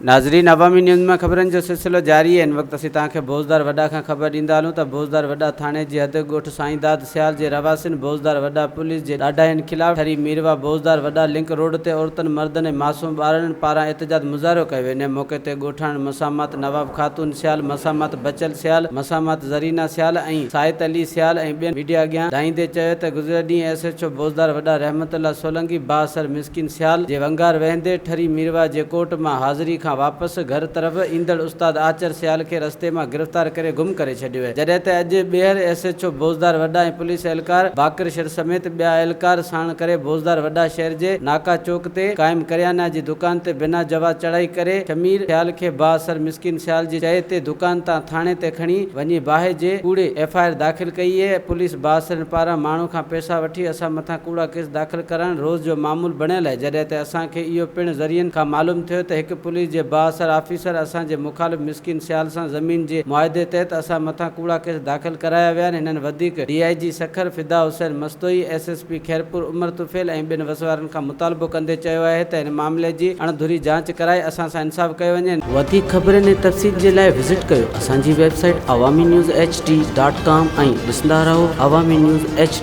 ناظرين عوامي نيوز مان خبرن جو سلسلو جاري آهي هن وقت اسين توهان کي بوزدار وڏا کان خبر ڏيندا هلون ته بوزدار وڏا ٿاڻي جي حد ڳوٺ سائينداد سيال جي رهواسين بوزدار وڏا پوليس جي ڏاڍاين خلاف ٺري ميرواهه بوزدار وڏا لنڪ روڊ تي عورتن مردن ۽ معصوم ٻارڙن پاران احتجاج مظاهرو ڪيو ويو انهي موقعي تي ڳوٺاڻن مسامات نواب خاتون سيال مسامات بچل سيال مسامات زرينا سيال ۽ سائت علي سيال ۽ ٻين ميڊيا اڳيان دانهيندي چيو ته گذريل ڏينهن ايس ايڇ او بوزدار وڏا رحمت الله سولنگي بااثر مسڪين سيال جي ونگار وهندي ٺري ميرواهه جي ڪورٽ مان حاضري کان واپس گهر طرف ايندڙ استاد آچر سيال کي رستي مان گرفتار ڪري گم ڪري ڇڏيو اهي جڏهن ته اڄ ٻيهر ايس ايڇ او بوزدار وڏا ۽ پوليس اهلڪار باقر شر سميت ٻيا اهلڪار ساڻ ڪري بوزدار وڏا شهر جي ناڪا چوڪ تي قائم ڪريانا جي دڪان تي بنا جواز چڙهائي ڪري شمير سيال کي بااثر مسڪين سيال جي چئي تي دڪان تان ٿاڻي تي کڻي وڃي باهه جي ڪوڙي ايف I R داخل ڪئي اهي پوليس بااثرن پاران ماڻهو کان پئسا وٺي اسان مٿان ڪوڙا ڪيس داخل ڪرائڻ روز جو معمول بڻيل آهي جڏهن ته اسان کي اهو پڻ ذريعن کان معلوم ٿيو ته هڪ پوليس جي بااثر آفيسر اسان جي مخالف مسڪين سيال سان زمين جي معاهدي تحت اسان مٿان ڪوڙا ڪيس داخل ڪرايا ويا آهن هنن وڌيڪ D I G Sukkur Fida Hussain Mastoi S S P Khairpur Umar Tufail ۽ ٻين وس وارن کان مطالبو ڪندي چيو آهي ته هن معاملي جي اڻ ڌري جاچ ڪرائي اسان سان انصاف ڪيو وڃي. وڌيڪ خبرن ۽ تفصيل جي لاء وزٽ ڪيو اسان جي website Awami news H D dot com ۽ ڏسندا رهو عوامي نيوز ايڇ ڊي.